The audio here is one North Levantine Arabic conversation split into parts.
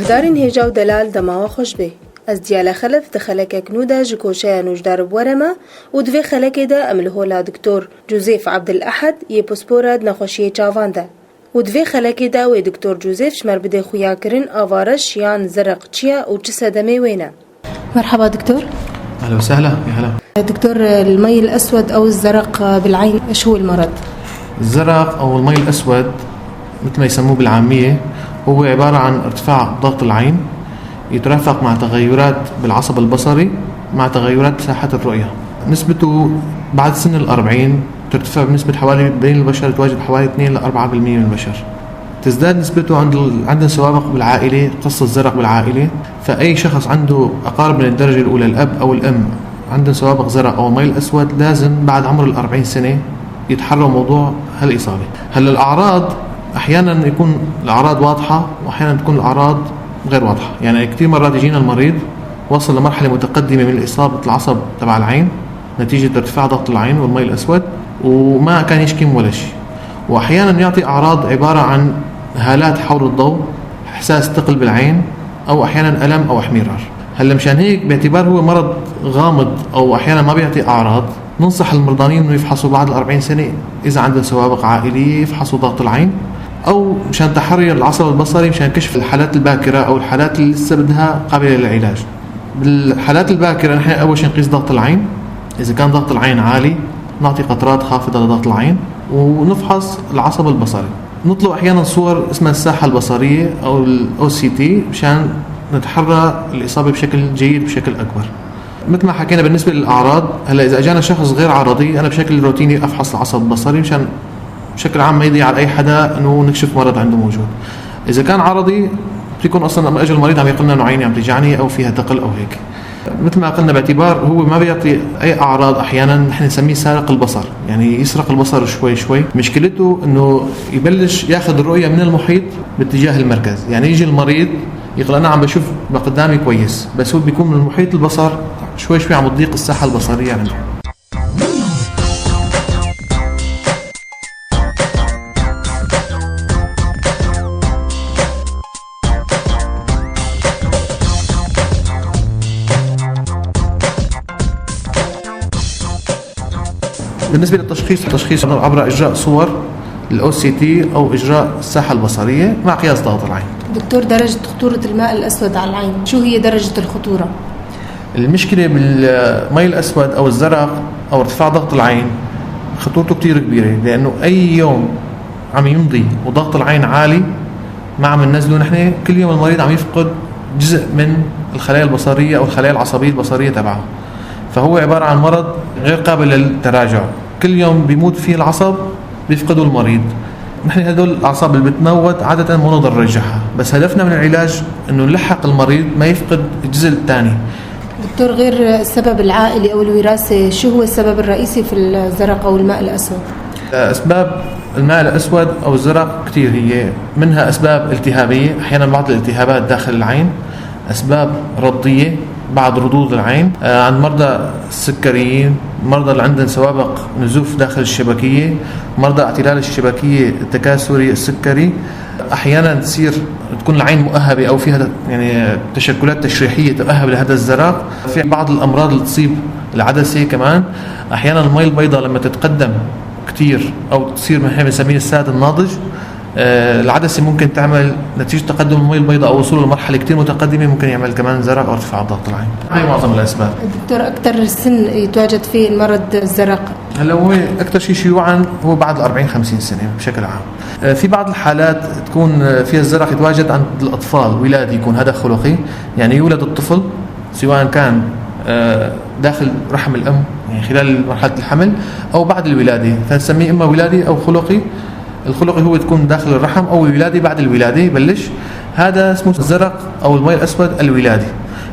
Guhdarên hêja û delal dema we xweş bê. Ez Diyale Xelef di xelekek nû de ji koşeya nûjdar bi we re me û di vê xelekê de em li hola Diktor Cuzêf Ebdil Ehed yê pispora di nexweşiyê çavan de. Û di vê xelekê de wê Diktor Cuzêf ji me re bide xuyakirin ava reş yan zereq çi ye û çi sedemê wê ne. مرحبا دكتور. اهلا وسهلا، يا هلا. دكتور، المي الأسود أو الزرق بالعين، إيش هو المرض؟ الزرق او المي الاسود مثل ما يسموه بالعاميه هو عباره عن ارتفاع ضغط العين يترافق مع تغيرات بالعصب البصري مع تغيرات بساحة الرؤية. نسبته بعد سن 40 ترتفع بنسبة حوالي بين البشر، تواجد حوالي 2 ل 4% من البشر. تزداد نسبته عندنا سوابق بالعائلة، قصة زرق بالعائلة، فأي شخص عنده أقارب من الدرجة الأولى، الأب أو الأم، عندهم سوابق زرق أو المي الأسود، لازم بعد عمر 40 سنة يتحروا موضوع هالإصابة. هلا الأعراض أحيانا يكون الأعراض واضحة وأحيانا تكون الأعراض غير واضحة، يعني كثير مرات يجينا المريض وصل لمرحلة متقدمة من إصابة العصب تبع العين نتيجة ارتفاع ضغط العين والمي الأسود وما كان يشكي من ولا شيء. وأحيانا يعطي أعراض عبارة عن هالات حول الضوء، إحساس ثقل بالعين، أو أحيانا ألم أو احمرار. هلا مشان هيك باعتبار هو مرض غامض أو أحيانا ما بيعطي أعراض، ننصح المرضانين إنه يفحصوا بعد 40 سنة إذا عندهم سوابق عائلية، يفحصوا ضغط العين أو مشان تحري العصب البصري، مشان كشف الحالات الباكرة أو الحالات اللي لسه بدها قابلة للعلاج. بالحالات الباكرة نحن أول شيء نقيس ضغط العين، إذا كان ضغط العين عالي نعطي قطرات خافضة لضغط العين ونفحص العصب البصري. نطلب أحيانا صور اسمها الساحة البصرية أو ال OCT مشان نتحرى الإصابة بشكل جيد بشكل أكبر. مثل ما حكينا بالنسبة للأعراض، هلا إذا أجانا شخص غير عرضي أنا بشكل روتيني أفحص العصب البصري مشان بشكل عام ما يضيع على أي حدا إنه نكشف مرض عنده موجود. إذا كان عرضي بيكون أصلاً لما أجى المريض عم يقول لنا إنه عيني عم تجعني أو فيها ثقل أو هيك. مثل ما قلنا باعتبار هو ما بيعطي أي أعراض، أحيانا نحن نسميه سارق البصر، يعني يسرق البصر شوي شوي. مشكلته إنه يبلش ياخذ الرؤية من المحيط باتجاه المركز، يعني يجي المريض يقول أنا عم بشوف قدامي كويس، بس هو بيكون من محيط البصر شوي شوي عم تضيق الساحة البصرية عنده. بالنسبة للتشخيص، التشخيص عبر إجراء صور ال OCT أو إجراء الساحة البصرية مع قياس ضغط العين. دكتور، درجة خطورة الماء الأسود على العين، شو هي درجة الخطورة؟ المشكلة بالمي الأسود أو الزرق أو ارتفاع ضغط العين خطورته كتير كبيرة، لأنه أي يوم عم يمضي وضغط العين عالي ما عم ننزله نحن، كل يوم المريض عم يفقد جزء من الخلايا البصرية أو الخلايا العصبية البصرية تبعه، فهو عبارة عن مرض غير قابل للتراجع، كل يوم بيموت فيه العصب بيفقده المريض. نحن هدول الأعصاب اللي بتموت عادة ما نقدر نرجعها، بس هدفنا من العلاج إنه نلحق المريض ما يفقد الجزء الثاني. دكتور، غير السبب العائلي أو الوراثة، شو هو السبب الرئيسي في الزرق أو الماء الأسود؟ أسباب الماء الأسود أو الزرق كثير، هي منها أسباب التهابية، أحيانا بعض الالتهابات داخل العين، أسباب رضية بعض رضوض العين، عند مرضى السكريين، مرضى اللي عندهم سوابق نزوف داخل الشبكية، مرضى اعتلال الشبكية التكاثري السكري. أحيانا تكون العين مؤهبة أو فيها تشكلات تشريحية تؤهب لهذا الزرق. في بعض الأمراض اللي تصيب العدسة كمان، أحيانا المي البيضاء لما تتقدم كتير أو تصير نحن بنسميه الساد الناضج، العدسة ممكن تعمل نتيجة تقدم المي البيضاء أو وصوله لمرحلة كتير متقدمة ممكن يعمل كمان زرق أو ارتفاع ضغط العين. هاي معظم الأسباب. دكتور، أكثر سن يتواجد فيه المرض الزرق؟ هلا هو أكثر شيء شيوعا هو بعد 40-50 سنة بشكل عام. في بعض الحالات تكون فيها الزرق يتواجد عند الأطفال، ولادي يكون هذا خلقي، يعني يولد الطفل سواء كان، داخل رحم الأم يعني خلال مرحلة الحمل أو بعد الولادة، فنسميه إما ولادي أو خلقي. الخلقي هو تكون داخل الرحم أو الولادي بعد الولادة يبلش، هذا اسمه الزرق أو المي الأسود الولادي.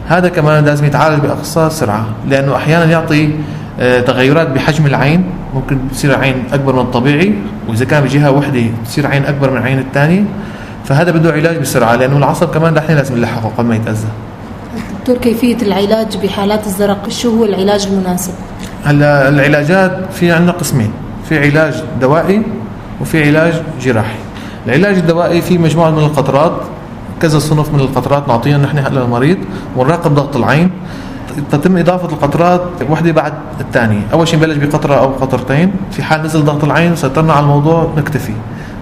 هذا كمان لازم يتعالج بأقصى سرعة، لأنه أحيانا يعطي، تغيرات بحجم العين، ممكن تصير عين أكبر من الطبيعي، وإذا كان بجهة وحدة تصير عين أكبر من عين الثانية، فهذا بده علاج بسرعة لأنه العصب كمان نحن لازم نلحقه قبل ما يتأذى. دكتور، كيفية العلاج بحالات الزرق، شو هو العلاج المناسب؟ هلا العلاجات في عندنا قسمين، في علاج دوائي وفي علاج جراحي. العلاج الدوائي في مجموعة من القطرات كذا صنف من القطرات نعطيهم نحن للمريض ونراقب ضغط العين. تتم إضافة القطرات وحدة بعد الثانية. أول شيء نبلش بقطرة أو قطرتين، في حال نزل ضغط العين سيطرنا على الموضوع نكتفي،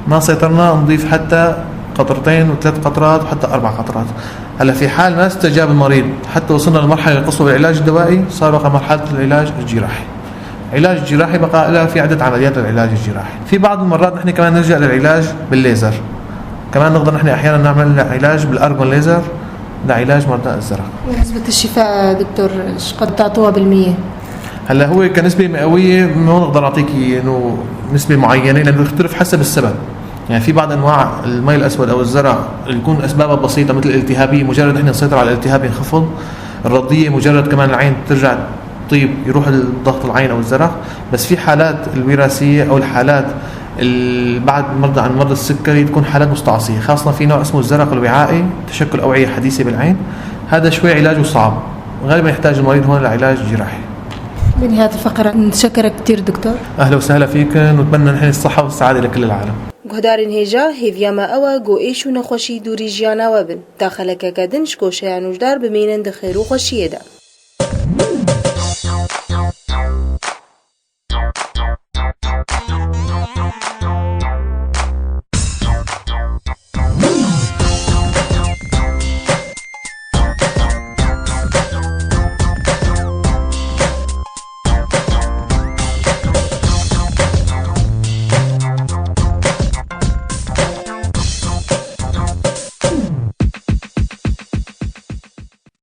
ما سيطرنا نضيف حتى قطرتين وثلاث قطرات وحتى 4 قطرات. هلا في حال ما استجاب المريض حتى وصلنا للمرحلة القصوى بالعلاج الدوائي، صار بقى مرحلة العلاج الجراحي. العلاج الجراحي بقى لها في عدة عمليات للعلاج الجراحي. في بعض المرات نحن كمان نلجأ للعلاج بالليزر، كمان نقدر نحن أحيانا نعمل علاج بالأرجون ليزر لعلاج مرضى الزرق. ونسبة الشفاء دكتور قد تعطوها بالمية؟ هلا هو كنسبة مئوية ما نقدر نعطيك إنه نسبة معينة، لأنه بيختلف حسب السبب. في بعض أنواع المي الأسود أو الزرع اللي يكون أسبابها بسيطة مثل الالتهابية، مجرد نحن نسيطر على الالتهاب ينخفض. الرضية مجرد كمان العين ترجع طيب يروح الضغط العين أو الزرق. بس في حالات الوراثية أو الحالات بعد مرضى عن مرضى السكري تكون حالات مستعصية، خاصة في نوع اسمه الزرق الوعائي، تشكل أوعية حديثة بالعين، هذا شوي علاجه صعب، غالبا يحتاج المريض هون لعلاج جراحي. بنهاية الفقرة نتشكرك كثير دكتور. أهلا وسهلا فيكم، ونتمنى نحن الصحة والسعادة لكل العالم. گهدارên hêja hêviya me ew e ku êş û nexweşî dûrî jiyana we bin. Ta xelekeke din ji goşeya nûjdar bimînin di xêr û xweşiyê de.